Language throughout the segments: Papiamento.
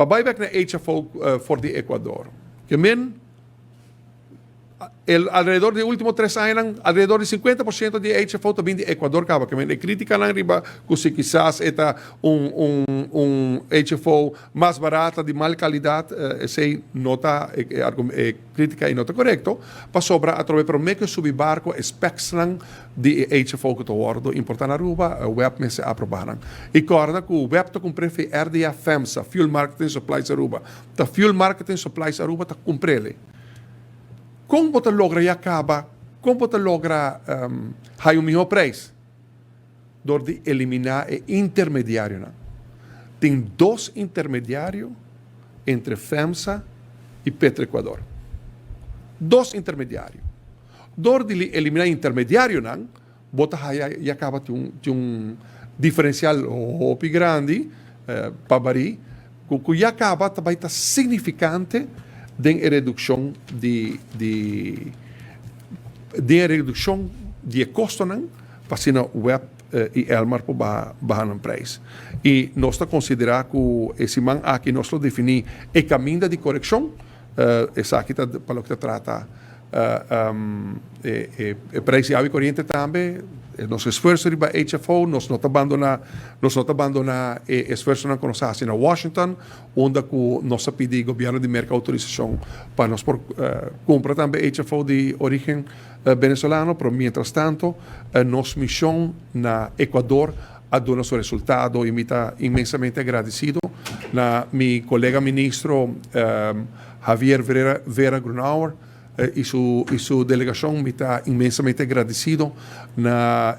Pa bai bèk na HFO for di Ecuador. Ke men el alrededor di último 3 añanan, alrededor di 50% di HFO ta bin di Ecuador kaba. Ke men e krítikanan riba ku si kisas e ta un HFO mas barata, di mal kalidat, esei no ta e krítika ei no ta korekto, pasobra atrobe promé ku subi barku specsnan di HFO ku ta wòrdu importá na Aruba, WEB mester aprobá nan. I kòrda ku WEB ta kumpr'é for RDA FEMSA, Fuel Marketing Supplies Aruba. Ta Fuel Marketing Supplies Aruba ta kumpr'é. Kon bo ta logra ya kaba? Kon bo ta logra haya un mihó preis? Dor di eliminá e intermediarionan. Tin dos intermediario entre FEMSA i Petroecuador. Dos intermediario. Dor di eliminá intermediarionan, bo ta haya ya kaba tin un diferensial hopi grandi pa barí, ku ya kaba tambe ta signifikante den redukshon di kostonan pa asina WEB i Elmar por baha nan preis. I nos ta konsiderá ku e siman aki nos a definí e kaminda di korekshon, esaki ta pa loke ta trata e preis di awa koriente tambe, nos esfuerso riba HFO, nos no ta bandoná e esfuersonan ku nos a hasi na Washington, unda ku nos a pidi gobièrnu di Merka outorisashon pa nos por kumpra tambe HFO di orígen venezolano, pero mientras tanto, nos mishon na Ecuador a duna su resultado i mi ta inmensamente agradesido na mi kolega minister Javier Vera Grunauer i su delegashon. Mi ta inmensamente agradesido na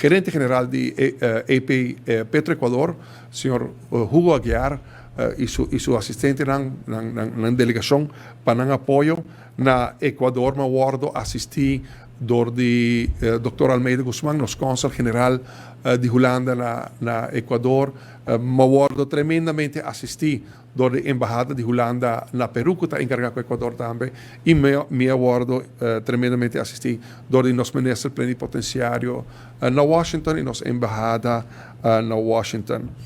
gerente general di EP Petroecuador, señor Hugo Aguiar, i su asistentenan, nan delegashon, pa nan apoyo. Na Ecuador, m'a wòrdu asistí dor di Dr. Almeida Guzman, nos kònsùl general di Hulanda na Ecuador. M'a wòrdu tremendamente asistí dor di embahada di Hulanda na Peru, ku ta enkargá ku Ecuador tambe. I mi a wòrdu tremendamente asistí dor di nos minister plenipotensiario na Washington i nos embahada na Washington.